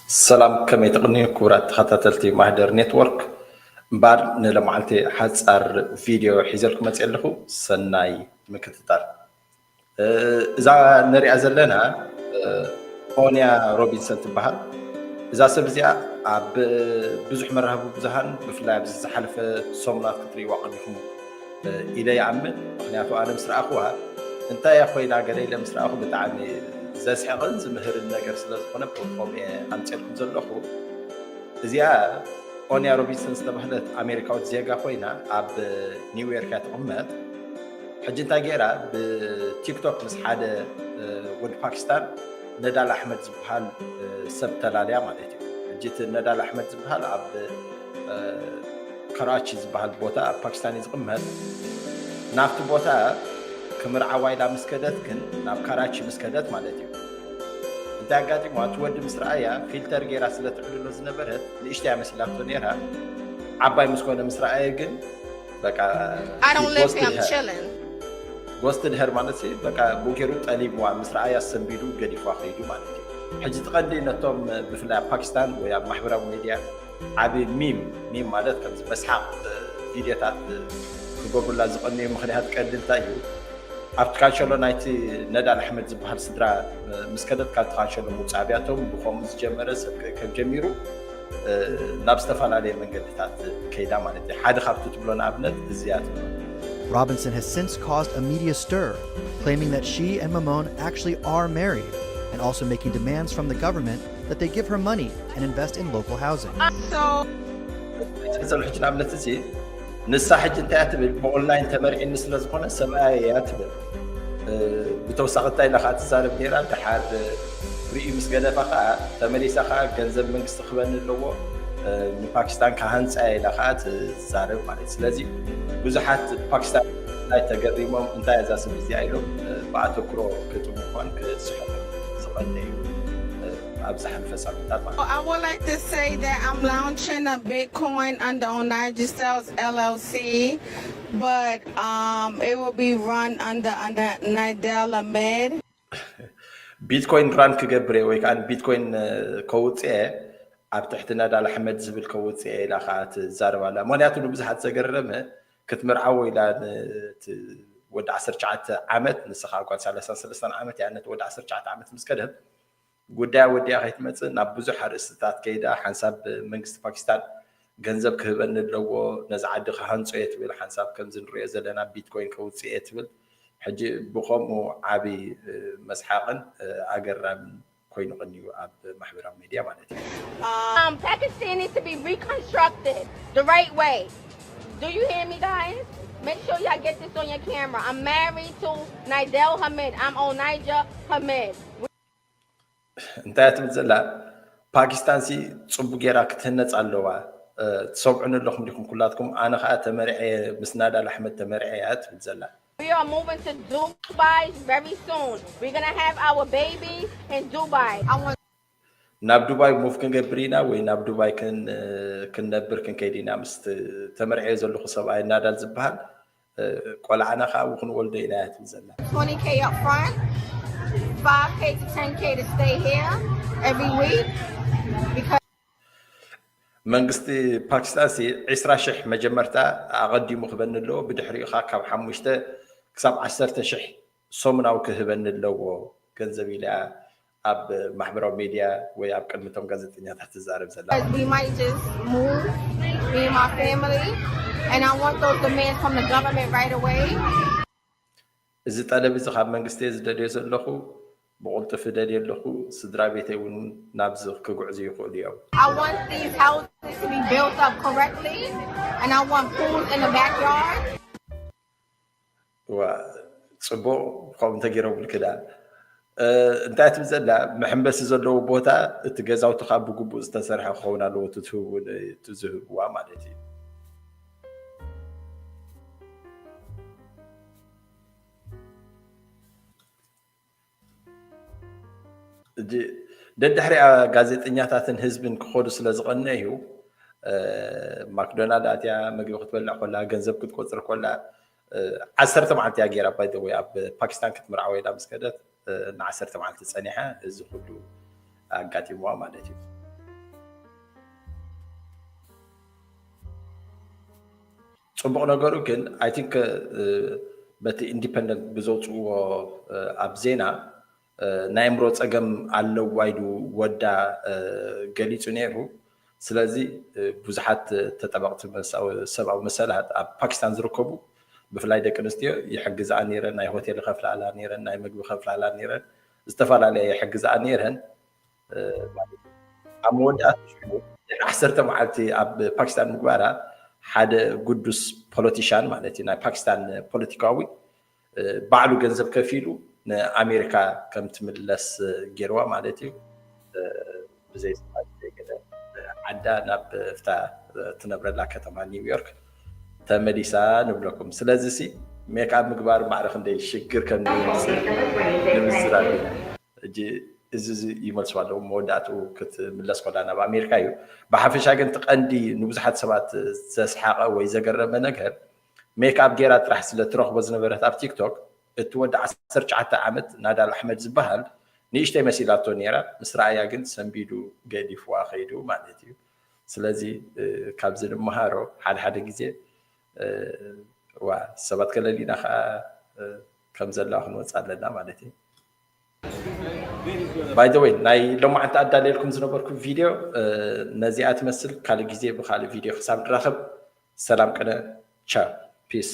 ሰላም፣ ከመይ ትቕንዩ ክቡራት ተኸታተልቲ ማህደር ኔትወርክ? እምበኣር ንለማዓልቲ ሓጻር ቪድዮ ሒዘልኩም መፅእ ኣለኹ። ሰናይ ምክትታል። እዛ ንሪኣ ዘለና ኦንያ ሮቢንሰን ትበሃል። እዛ ሰብ እዚኣ ኣብ ብዙሕ መራኸቢ ብዙሃን ብፍላይ ኣብዚ ዝሓለፈ ሰሙናት ክትርእይዋ ቀኒኹም ኢለ ይኣምን። ምክንያቱ ኣነ ምስ ረኣኹዋ እንታይ እያ ኮይና ገለ ኢለ ምስ ረኣኹ ብጣዕሚ ዘስሕቕን ዝምህርን ነገር ስለ ዝኾነ ከምኡ እየ ኣምፅኤልኩም ዘለኹ። እዚኣ ኦንያ ሮቢንሰን ዝተባህለት ኣሜሪካዊት ዜጋ ኮይና ኣብ ኒውዮርክ እያ ትቕመጥ። ሕጂ እንታይ ገይራ ብቲክቶክ ምስ ሓደ ወዲ ፓኪስታን ነዳል ኣሕመድ ዝበሃል ሰብ ተላልያ ማለት እዩ። ሕጂ እቲ ነዳል ኣሕመድ ዝበሃል ኣብ ከራቺ ዝበሃል ቦታ ኣብ ፓኪስታን እዩ ዝቕመጥ። ናብቲ ቦታ ክምርዓዋ ኢላ ምስ ከደት ግን ናብ ካራቺ ምስ ከደት ማለት እዩ እንታይ ኣጋጢምዋ? እቲ ወዲ ምስ ረኣያ ፊልተር ገይራ ስለ ትዕልሎ ዝነበረት ንእሽተያ መሲላቶ ነይራ። ዓባይ ምስ ኮነ ምስ ረኣየ ግን በቃ I don't live here, I'm chilling. ጎስት ድሄር ማለት ሲ በቃ ብኡ ገይሩ ጠሊምዋ ምስ ረኣያ ሰንቢዱ ገዲፍዋ ከይዱ ማለት እዩ። ሕጂ እቲ ቀንዲ ነቶም ብፍላይ ኣብ ፓኪስታን ወይ ኣብ ማሕበራዊ ሜድያ ዓቢ ሚም ሚም ማለት ከምዚ መስሓቕ ቪድዮታት ክገብሩላ ዝቐንዩ ምኽንያት ቀንዲ እንታይ እዩ? ኣብቲ ካንሸሎ ናይቲ ነዳል ኣሕመድ ዝበሃል ስድራ ምስ ከደት ካብቲ ካንሸሎ ምውፃእ ኣብያቶም ብኸምኡ ዝጀመረ ሰብ ከም ጀሚሩ ናብ ዝተፈላለየ መንገድታት ከይዳ ማለት እዩ። ሓደ ካብቲ ትብሎ ንኣብነት እዚያ ትብሎ Robinson has since caused a media stir, claiming that she and Mamon actually are married and also making demands from the government that they give her money and invest in local housing. So, ዘሎ ሕጂ ንኣብነት እዚ ንሳ ሕጂ እንታይ እያ ትብል? ብኦንላይን ተመርዒኒ ስለ ዝኾነ ሰብኣይ እያ ትብል። ብተወሳኺ እንታይ ኢላ ከዓ ትዛረብ ነይራ? ድሓር ርእዩ ምስ ገደፋ ከዓ ተመሊሳ ከዓ ገንዘብ መንግስቲ ክበኒ ኣለዎ ንፓኪስታን ክሃንፃ ኢላ ከዓ ትዛረብ ማለት እዩ። ስለዚ ብዙሓት ፓኪስታን ናይ ተገሪሞም እንታይ እዛ ሰብ እዚኣ ኢሎም ብኣተኩሮ ክጥምኳን ክስሕቁ ዝቐነዩ ኣብ ዝሓለፈ ሳምንታት ማለት እዩ። I would like to say that I'm launching a Bitcoin under Onaja Sales L L C, but um, it will be run under under Nidel Ahmed. ቢትኮይን ራን ክገብር እየ ወይ ከዓ ቢትኮይን ከውፅእ እየ ኣብ ትሕቲ ነዳል ኣሕመድ ዝብል ከውፅእ እየ ኢላ ከዓ ትዛረብ ኣላ። ምክንያቱ ንብዙሓት ዘገረመ ክትምርዓዎ ኢላ ወዲ ዓሰርተ ትሽዓተ ዓመት ንስኻ ጓል ሰላሳን ሰለስተን ዓመት እያ ነቲ ወዲ ዓሰርተ ትሽዓተ ዓመት ምስ ከደት ጉዳያ ወዲኣ ከይትመፅእ ናብ ብዙሕ ኣርእስትታት ከይዳ ሓንሳብ መንግስቲ ፓኪስታን ገንዘብ ክህበኒ ኣለዎ ነዚ ዓዲ ክሃንፆ እየ ትብል ሓንሳብ ከምዚ ንሪኦ ዘለና ቢትኮይን ከውፅእ እየ ትብል ሕጂ ብከምኡ ዓብይ መስሓቕን ኣገራምን ኮይኑ ቀኒዩ ኣብ ማሕበራዊ ሚድያ ማለት እዩ። Um, Pakistan needs to be reconstructed the right way. Do you hear me, guys? Make sure y'all get this on your camera. I'm married to Nidel Hamid. I'm Onaja Hamid. እንታይ ትብል ዘላ ፓኪስታን ሲ ፅቡቅ ጌራ ክትህነፅ ኣለዋ። ትሰምዑኒ ኣለኹም ዲኹም ኩላትኩም? ኣነ ከዓ ተመርዐ ምስ ናዳል ኣሕመድ ተመርዐ እያ ትብል ዘላ። We are moving to Dubai very soon. We're gonna have our baby in Dubai. I want ናብ ዱባይ ሙቭ ክንገብር ኢና ወይ ናብ ዱባይ ክንነብር ክንከይድ ኢና ምስ ተመርዐዮ ዘለኹ ሰብኣይ ናዳል ዝበሃል ቆልዓና ከዓ ኣብኡ ክንወልዶ ኢና እያ ትብል ዘላ። twenty K up front, five K to ten K to stay here every week. Because መንግስቲ ፓኪስታን ሲ ዒስራ ሽሕ መጀመርታ ኣቐዲሙ ክበኒ ኣለዎ፣ ብድሕሪኡ ከዓ ካብ ሓሙሽተ ክሳብ ዓሰርተ ሽሕ ሰሙናዊ ክህበኒ ኣለዎ ገንዘብ ኢላ ኣብ ማሕበራዊ ሚድያ ወይ ኣብ ቅድሚ እቶም ጋዜጠኛታት ትዛረብ ዘላ ማለት we might just move, me and my family, and I want those demands from the government right away. እዚ ጠለብ እዚ ካብ መንግስቲ እየ ዝደልዮ ዘለኹ፣ ብቕልጡፍ እደልዮ ኣለኹ፣ ስድራ ቤተይ እውን ናብዚ ክጉዕዙ ይኽእሉ እዮም። I want these houses to be built up correctly, and I want pools in the backyard. ዋ ፅቡቕ ከምኡ እንተገይሮምልክዳ እንታይ ትብል ዘላ መሐንበሲ ዘለዎ ቦታ እቲ ገዛውቲ ካብ ብግቡእ ዝተሰርሐ ክኸውን ኣለዎ እቲ ዝህብዋ ማለት እዩ። ደድሕሪኣ ጋዜጠኛታትን ህዝብን ክኸዱ ስለ ዝቐነዩ ማክዶናልድ ኣትያ ምግቢ ክትበልዕ ኮላ ገንዘብ ክትቆፅር ኮላ ዓሰርተ መዓልቲ እያ ገይራ ባይተወይ ኣብ ፓኪስታን ክትምርዓወ ኢላ ምስ ከደት ንዓሰርተ መዓልቲ ፀኒሓ እዚ ኩሉ ኣጋጢምዋ ማለት እዩ። ጽቡቕ ነገሩ ግን I think በቲ ኢንዲፐንደንት ብዘውፅዎ ኣብ ዜና ናይ ኣእምሮ ፀገም ኣለዋ ኢሉ ወዳ ገሊፁ ነይሩ። ስለዚ ብዙሓት ተጠበቕቲ ሰብኣዊ መሰላት ኣብ ፓኪስታን ዝርከቡ ብፍላይ ደቂ ኣንስትዮ ይሕግዝኣ ነይረን፣ ናይ ሆቴል ይኸፍላላ ነይረን፣ ናይ ምግቢ ይኸፍላላ ነይረን፣ ዝተፈላለያ ይሕግዝኣ ነይረን። ኣብ መወዳእታ ዓሰርተ መዓልቲ ኣብ ፓኪስታን ምግባራ ሓደ ግዱስ ፖለቲሻን ማለት እዩ ናይ ፓኪስታን ፖለቲካዊ ባዕሉ ገንዘብ ከፊሉ ንኣሜሪካ ከም ትምለስ ገይርዋ ማለት እዩ። ብዘይ ዓዳ ናብ ፍታ ትነብረላ ከተማ ኒውዮርክ ተመሊሳ ንብለኩም። ስለዚ ሲ ሜክኣፕ ምግባር ማዕረ ክንደይ ሽግር ከም ንምስል ንምስል ኣለና። ሕጂ እዚ ይመልስዋ ኣለዉ መወዳእትኡ ክትምለስ ኮላ ናብ ኣሜሪካ እዩ። ብሓፈሻ ግን እቲ ቀንዲ ንብዙሓት ሰባት ዘስሓቐ ወይ ዘገረመ ነገር ሜክኣፕ ጌራ ጥራሕ ስለ ትረኽቦ ዝነበረት ኣብ ቲክቶክ እቲ ወዲ ዓሰርተ ትሽዓተ ዓመት ናዳል ኣሕመድ ዝበሃል ንእሽተይ መሲላቶ ነይራ። ምስ ረኣያ ግን ሰንቢዱ ገዲፍዋ ከይዱ ማለት እዩ። ስለዚ ካብዚ ንምሃሮ ሓደ ሓደ ግዜ ዋ ሰባት ከለሊና ከዓ ከም ዘለዋ ክንወፅእ ኣለና ማለት እዩ። By the way ናይ ሎማዓንቲ ኣዳልየልኩም ዝነበርኩ ቪድዮ ነዚኣ ትመስል። ካልእ ግዜ ብካልእ ቪድዮ ክሳብ ንራኸብ ሰላም ቅነ። ቻው ፒስ።